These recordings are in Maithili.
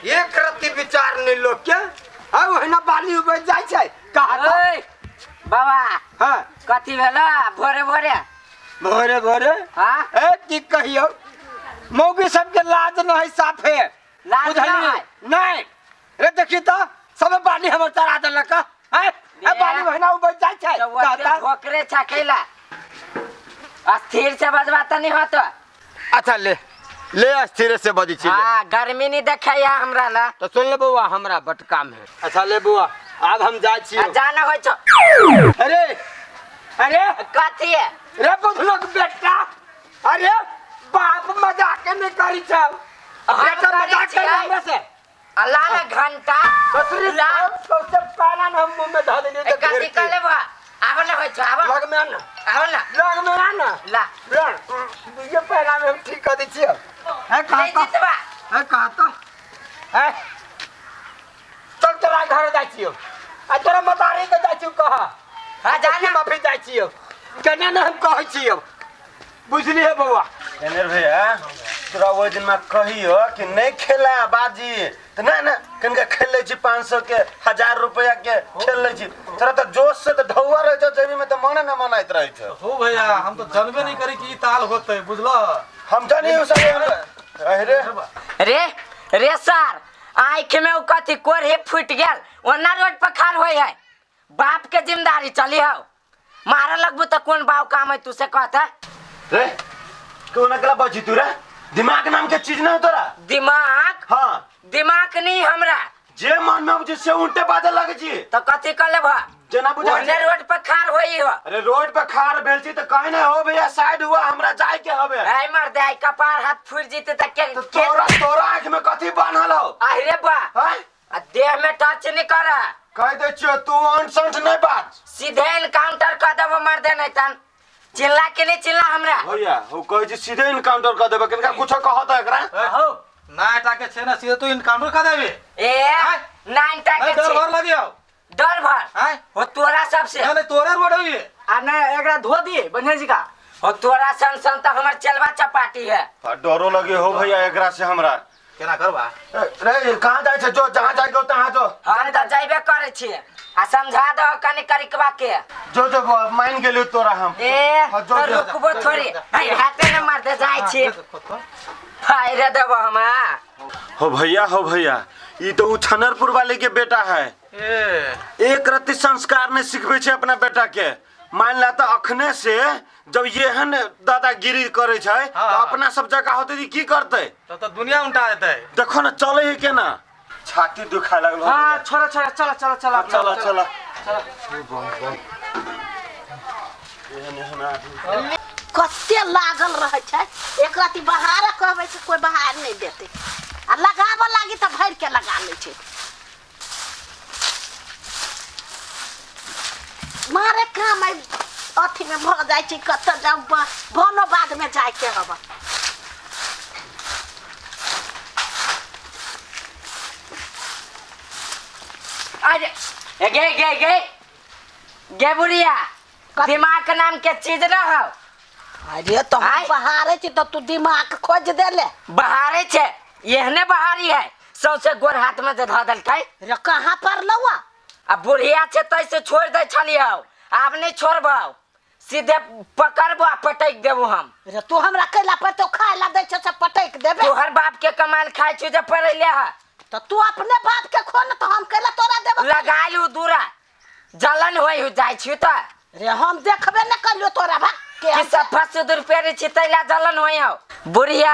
एक रत्ती विचार नहीं लोग के आ ओहिना बाली उबज जाइ छै कहा तो ओए बाबा हाँ कथी भेल भोरे भोरे भोरे भोरे हाँ ए की कहियौ मौगी सबके लाज न है साफे लाज बुझलियै? न है? नहीं रे देखी तो सब बाली हमर चढ़ा देलक हैं ए बाली महीना उबज जाइ छै तऽ ओते कहता भोकरे छकेला अस्थिर से बजबा तऽ नहीं होतो अच्छा ले ले स्थिर से बजै छी ले। हाँ गर्मी नहीं देखैया हमरा ला तो सुन ले बौआ हमरा बड काम है अच्छा ले बौआ आब हम जाइ छी आ जाना होइ छौ अरे अरे कथी है रे बुझलक बेटा अरे बाप मजाक नहीं करी छौ हम बेटा करै मजाक कर छियै। हमरा से अल्लाह ने घंटा ससुरी ला सबसे पहला न हम मुंह में धऽ देलियै तऽ कथी घेर कर लेबो आबो ने होइ छौ आबो लग में आ ना आबो ना लग में आ ना ला लग दुइये पहला में हम ठीक कर दै छियै है कहा नहीं जितबा है कहा तो है चल तोरा घर जाइ छियौ आ तोरा मतारी के जाइ छियौ कह हाँ जाना माफी जाइ छियौ केना ने हम कहै छियौ बुझलियै बौआ एने भैया तोरा ओहि दिन में कहियो कि नहीं खेला बाजी तऽ ना ना कनिका खेल लै छी 500 के 1000 रुपया के खेल लै छी तोरा तऽ जोश से तऽ ढौआ रहै छौ जेबी में तऽ मने न मनाइत रहै छौ हो भैया हम तो जानबे नहीं करी कि ई ताल होते बुझलो हम जानी उ सब अरे रे रे सर आँख में उ कथी कोढ़ी फूट गेल ओना रोड पर खार होय है बाप के जिम्मेदारी चली हो मारे लगबू तो कौन बाव काम है तू से कहता रे क्यों अकेला बची तू रे दिमाग नाम के चीज ना तोरा दिमाग हाँ दिमाग नहीं हमरा जे मन में आबै छै से उल्टे बाजे लगे छी तो कथी कर लेबह जेना बुझाइ ओहने छै। रोड पर खार होई हो अरे रोड पे खार भेल छी तऽ कहीं नहीं हो भैया साइड हुआ हमरा जाय के हवे ऐ मर दे आई कपार हाथ फूट जीते त के तो के तोरा तोरा आँख में कथी बान्हल हो अरे बा हैं आ देह में टच नहीं कर कह दे छियो तू अंट संट नहीं बाज सीधे इनकाउंटर कर देबो मर दे नहीं तन चिल्ला के नहीं चिल्ला हमरा भैया हो कहै छी सीधे इनकाउंटर कर देबे किनका कुछो कहत एकरा हो ना टाके छे ना सीधे तू इनकाउंटर कर देबे ए नाइन नहीं टाके डर छे भर लगी आओ डर भर आय हो तोरा सबसे नहीं नहीं तोरे रोड हुई आ नहीं एकरा धो दिए बढ़िया जी का हो तोरा सन सन तो हमर चलवा चपाटी है आ, डरो लगे हो भैया एकरा से हमरा केना करबा ए, रे कहाँ जाइ छै जो जहाँ जाइ के तहाँ जो हम तो जाइबे करे छियै आ समझा दो कनी करिकवा के जो जो मान गेलियो तोरा हम ए हाँ, जो, तो जो। रुकबो थोड़ी है हाथे न मार दे जाइ छी फायरे देबो हम हाँ। हो भैया हो भैया ई तो उ छनरपुर वाले के बेटा है ए एक रत्ती संस्कार नहीं सिखबै छै अपना बेटा के मान ला तऽ अखने से जब एहन दादागिरी करे छै हाँ। तऽ अपना सब जगह होते तऽ की करते तब तो दुनिया उल्टा देते देखो ना चले है केना छाती दुखाए लागल हाँ छोड़ा छोड़ा चला चला चला चला चला एहन एहन आदमी कते लागल रहै छै एक रति बहार कहबै छै कोइ बहार नहि देतै आ लगाबऽ लागी तऽ भरि के लगा लै छै मारे काम आइ अथीमे भऽ जाइ छै कतऽ जाउ बनो बाधमे जाइके हबऽ अरे ए गे गे गे गे बुढ़िया दिमाग नाम के चीज ना हो अरे तो हम आय। बहारे छी तऽ तू दिमाग खोज देले बहारे छे एहने बहारी है सौसे गोर हाथ में जे धऽ देलकै रे कहाँ पर लौआ आ बुढ़िया छे तैसे छोड़ दै छलियौ आब नहीं छोड़बौ सीधे पकड़बो आ पटकि देबो हम रे तू हमरा कैला पर तो खाय ला दै छौ से पटकि देबे तोहर बाप के कमाल खाइ छी जे पड़ैले है तऽ तू अपने बाप के खो न तऽ हम कैला तोरा देबो लगा लू दूरा जलन होई हो जाइ छी तऽ रे हम देखबे न करियो तोरा भा के कि सफा सुदूर पेरे छी तैला जलन होई हो बुढ़िया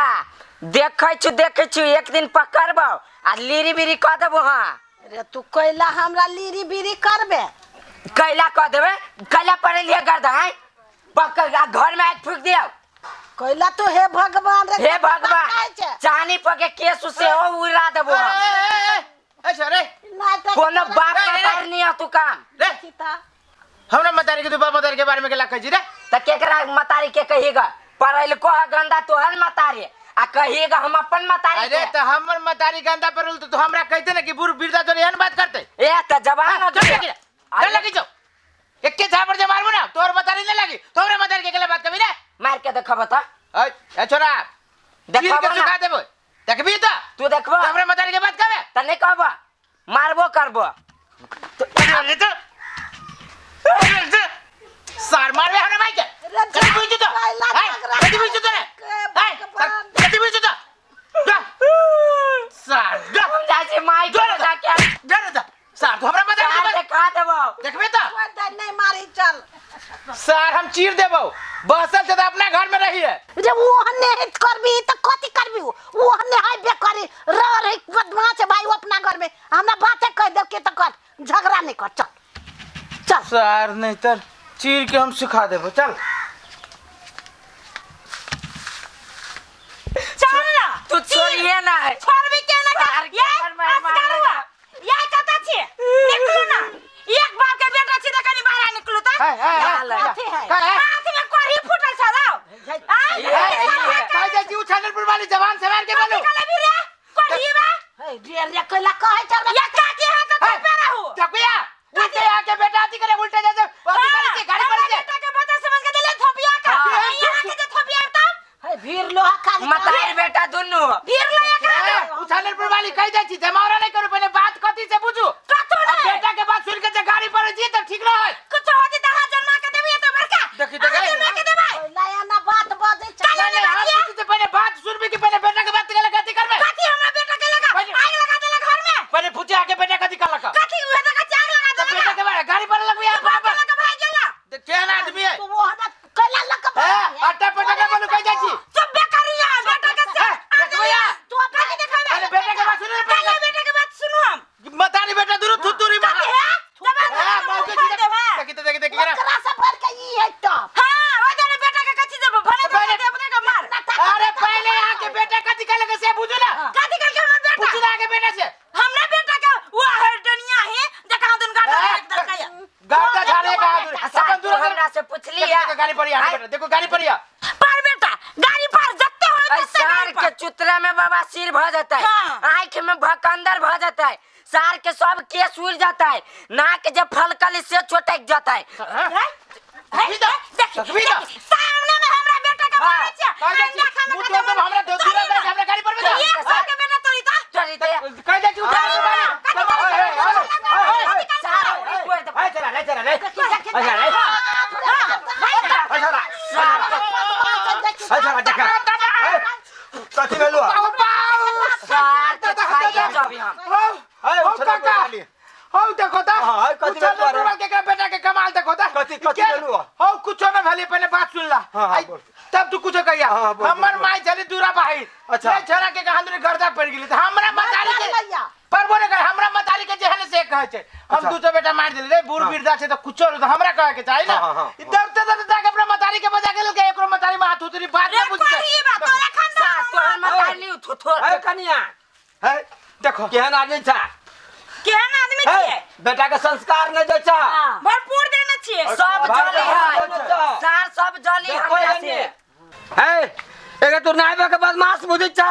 देखै छु देखै छु एक दिन पकड़बौ आ लीरी बीरी कऽ देबो हाँ रे तू कैला हमरा लीरी बीरी करबे कैला कऽ देबै कैला पड़ेलिए गर्दा पकड़ आ घर में आगि फूक दियौ कैला तो हे भगवान रे हे भगवान खाइ छै। चानी पके केस से ओ उड़ा देबो हम ए छोरे नाटक कोनो बाप रे, रे, का नहीं तू काम रे सीता हमरा मतारी के तू बाप मतारी के बारे में केला कहै छी रे त केकरा मतारी के कहिएगा पढ़ैलको है गंदा तोहर मतारी आ कहिएगा हम अपन मतारी अरे के त हमर मतारी गंदा पड़ल तो तू हमरा कहते ना कि बुढ़ बिरदा तोरे एहन बात करते ए त जवान हो चल लगी चल लगी जो एके झापड़ जे मारबो ना तोर मतारी नहीं लगी तोरे मतारी के केला बात कभी रे मार के देखब त ए ए छोरा चीर देखब के ना सुखा देबो देखबी त तू देखबो हमरा मतारी के बात कहबे त नहीं कहबो मारबो करबो अरे तो सार मारबे हमरा भाई के कथी बुझ तो कथी बुझ तो रे कथी बुझ तो जा सार जा हम जाइ छी माई के जाके जा रे जा सार तू हमरा मतारी के सार बात देखा देबो देखबे त नहीं मारी चल सार हम चीर देबो बसल से त अपना घर में रही है जब वो हन्ने हित करबी त कथी करबी वो हन्ने हाय बेकरी रह रही बदमाश है भाई वो अपना घर में हमरा बातें कह दे के त कर झगड़ा नहीं कर चल चल सार नहीं तर चीर के हम सिखा देबो चल चल ना तू छोड़िए ना छोड़बी के ना सार के ये घर में मारने असगरुआ ये कत छी निकलू ना एक बाप के बेटा छी त कनी बाहर निकलू त है है कथी है हाथ में कोढ़ी फूटल छ लाओ आय कह जाइ छी उछालनपुर वाली जवान से मार के बोलो कथी कहले रे कोढ़ी बा हे रे रे कैला कहै चल ये काकी हाथ तो पे रहू देखिया उल्टे आके बेटा अथी करे उल्टे जैसे अथी करे छी गाड़ी पर हमरा बेटा के बता समझ के देले थोपिया का यहाँ के जे थोपिया तब हे भीड़ लोहा खाली मतारी बेटा दुनू भीड़ ले एकरा उछालनपुर वाली कह जाइ छी जमावरा नहीं करू पहले बात कथी से बुझू कथो अब नहीं बेटा के बात सुन के जे गाड़ी पर छी त ठीक रहै कुछ होती त हाथ जमा के देबी त बड़का देखी त हाथ गई। जमा के देबै नया ना बात बजै छै नहीं नहीं हम पूछी से पहले बात सुनबी कि पहले बेटा के बात के कथी करबे कथी हमरा बेटा के लगा पहले- आग लगा देला घर में पहले पूछे आके बेटा कथी करलक कथी उहे त कथी आग लगा त देला बेटा के बारे गाड़ी पर लगबी यार बाप बाप लगा भाग गेला केहन आदमी है तू वो हना कैला लक ए, अट्टा पट्टा के बोलू कह जाइ छी चुप बेकरिया बेटा के से ए, देखबैया तू अपना कथी देखाबे पहले बेटा के बात सुन रे पहले बेटा के बात सुनू हम मतारी बेटा दुनू थुतुरी मार कथी है जबान ए, मौके फाड़ छी देब है देखी त देखी देखी केना ओकरा से बढ़ के ई है टॉप हां ओइ देने बेटा के कथी देब भले पहले- देब देब के मार अरे पहले आके बेटा कथी कहलक से बुझू ना कथी करके हमर बेटा पूछू ना आके बेटा से हमरा बेटा के वो है डनिया है जे कहां दुन गाड़ा फेंक देलकै है। गाड़ झाड़े का सार अपन तू दूर हमरा से पूछली देखो गाड़ी पर आ बेटा देखो गाड़ी पर आ पर बेटा गाड़ी पर जत्ते होय ऐ तत्ते सार गाड़ी के पर चुतरा में बाबा सिर भ जाता है हाँ। आँख में भकंदर भ जाता है सार के सब केस उड़ जाता है नाक जब फलकल से चोटक जाता है है? है? देखी, देखबी त। देखी, सामने में हमरा बेटा के मारै छै कह जाइ छी अंडा खाना मुँह के तोड़ देब हमरा दूर तोरी बैठ ना। हमरा गाड़ी पर में एक साल के बेटा तोरी ता चल दे कह जाइ छी उठा सार उड़ी कोड़ दे। ए चला रे चला रे अच्छा रे अच्छा रे अच्छा देखा कथी भेलु सार के खाइए जब हम ए हो काका हो देखो ता हाँ, कथी उछाल भेलु पुरवाल के बेटा के कमाल देखो ता कथी- कथी भेलु? हो कुछो ना भले पहले बात सुन ला हाँ, हाँ, आई, बोल। तब तू कुछो कहिया हाँ, बोल, हमर बोल, माई चली दूरा बाहिर अच्छा। नहीं छोरा के कहां दूरी गर्दा पड़ गेली त हमरा मतारी के लैया। पर बोले कर हमरा मतारी के जेहन से कहै छै हम अच्छा। दूसो बेटा मार देले रे बूढ़ हाँ। बिरदा छै त कुछो त हमरा कहे के चाही ना हाँ, हाँ, हाँ। ई दौड़ते दौड़ते जाके अपना मतारी के बजा के लेलकै एकरो मतारी में हाथ उतरी बात रे ना बुझै कोढ़ी बा तोरा सार खानदान तोहर मतारी नी थोथोर ए कनिया है देखो केहन आदमी छ केहन आदमी ए छियै बेटा के संस्कार नहीं दै छ भरपूर देने छियै सब जली है सार सब जली देखो हमरा से एने। है एके तू नाइबे के बदमाश बुझै छ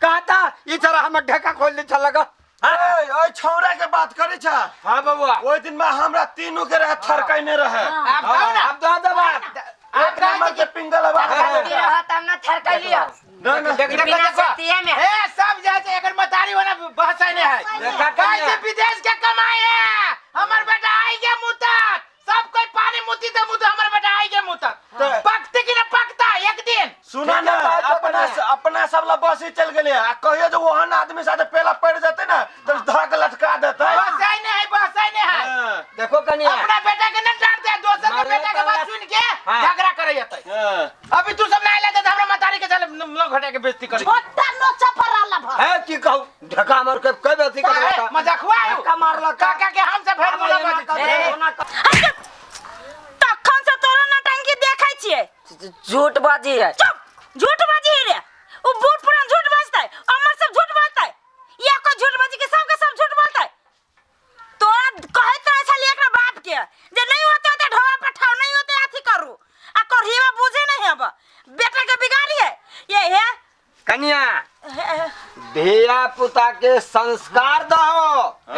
कहता ई छरा हमर ढेका खोल दै छ लगा ए ओइ छौरा के बात करै छ हां बबुआ ओइ दिन में हमरा तीनू के रहे थरकैने रहे आप कहू ना अब दो दो बात आप एक नंबर के पिंगल आवाज गलती रहत हम ना थरकलिया ना ना देख बिना देखो सतिये में। ए सब जाए छै एकर मतारी वाला बहसै नहीं है देखा कैसे कनिया। विदेश के कमाई है हमर बेटा आई के मुतक सब कोई पानी मुती ते मुत हमर बेटा आई के मुतक पकते कि ना पकता एक दिन सुना ना अपना अपना सब ला बस ही चल गेले आ कहियो जे ओहन आदमी साथे पेला पड़ जेते ना तो धक लटका देते बहसै नहीं है बहसै नहीं है हाँ, देखो कनिया अपना बेटा के ना डांटते दोसर के मारले बेटा के बात तो सुन के हाँ। झगड़ा करे जते हाँ। अभी तू सब नहीं लेते हमरा मतारी के चल न घटे के बेइज्जती करे छोटा नोचा पर रहला भर है की कहू ढेका मार के कई बेसी कर मजाक हुआ है ढेका मारलक काका के हम से भर मुला बज तखन से तोरा नटंकी देखै छियै झूठ बाजी है चुप झूठ बाजी है रे उ बूढ़ पुरान झूठ बाजतै अमर सब झूठ बाजतै या को झूठ बाजी के सब के सब झूठ बोलतै तोरा कहैत रहे छलियै एकरा बाप के जे नहीं होते होते ढोआ पठाओ नहीं होते अथी करू आ कोढ़ीवा बुझे नहीं अब बेटा के बिगाड़ी है ये हे कनिया धिया पुता के संस्कार दहो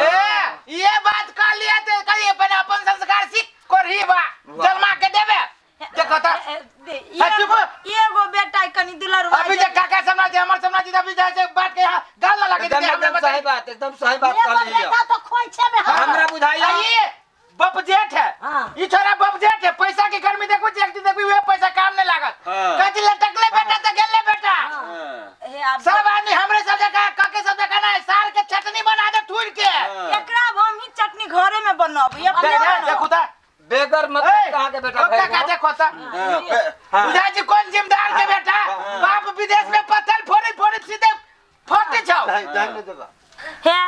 ए ये बात कर लिया ते कहिए पहले अपन संस्कार सीख कोरही बा जन्मा के देबे देखो त एगो बेटा कनी दुलरुआ अभी जे काका समझ जाय हमर समना जी अभी जाय से बात के यहाँ गाल ना लगे एकदम एकदम सही बात, एकदम सही बात एगो कहलियै। बेटा तो खोइछे में हम हमरा बुझाइया ये बप जेठ है। हाँ। ई छोरा बप जेठ है, पैसा के गर्मी देखो एक दिन देखो वे पैसा काम नहीं लागत। हाँ। कथी लटकले बेटा त गेले बेटा। हे अब सब आदमी हमरे सब जगह कके सब जगह ना सार के चटनी बना दे ठुर के। एकरा अब हम ही चटनी घरे में बनाब, ये अपने बनाब। देखो ता बेगर मतलब कहाँ के बेटा का भाई का देखो ता बुझा जी कौन जिम्मेदार के बेटा, बाप विदेश में पत्थर फोड़े फोड़े सीधे फटे छौ। हे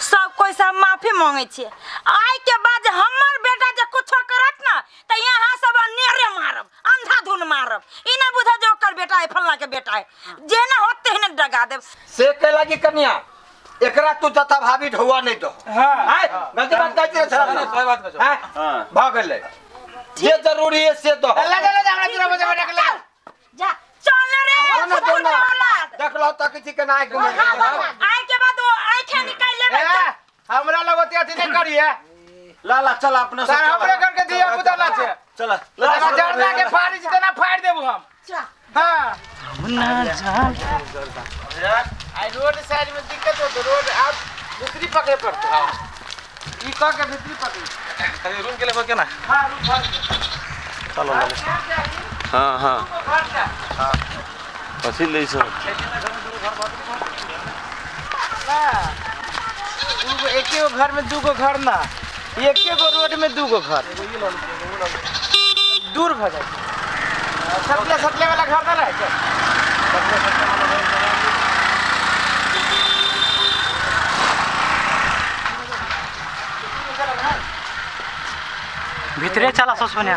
सब कोई सब माफी मांगे छे, आइ के बाद हमर बेटा जे कुछो करत ना त यहाँ सब अनेरे मारब, अंधाधुन मारब। ई ना बुझा जे ओकर बेटा है फल्ला के बेटा है, जे ना होते ने डगा देब। से के लागी कन्या एकरा तू जता भाभी ढौआ नहीं दो। हां आय गलती बात कहै छै सर। सही बात कहै छौ। हां भ गेलै, जे जरूरी है से दो। ले ले ले हमरा दूरा बजे बेटा के ले जा चल रे। ना ना देख लो त किसी के नाय के आइ के बाद वो आंखें निकाल लेबै। हमरा लगोते अथी नहीं करिए। ला ला चल अपने सर हमरे घर के दिया पुता ना छे। चल ला जरदा के फाड़ी जितना फाड़ देबू हम। चल हां आई रोड साइड में दिक्कत होते, रोड आप दूसरी पकड़े पड़ते। ई कह के दूसरी पकड़ी अरे रूम के लेबो के ना। हां रूम भर चलो ला। हां हां कथि लै छ ना दूगो एके गो घर में दूगो घर ना, एके गो रोड में दूगो घर दूर भ जाए। सतले सतले वाला घर ना रहे। भीतरे चला सोच बनिया।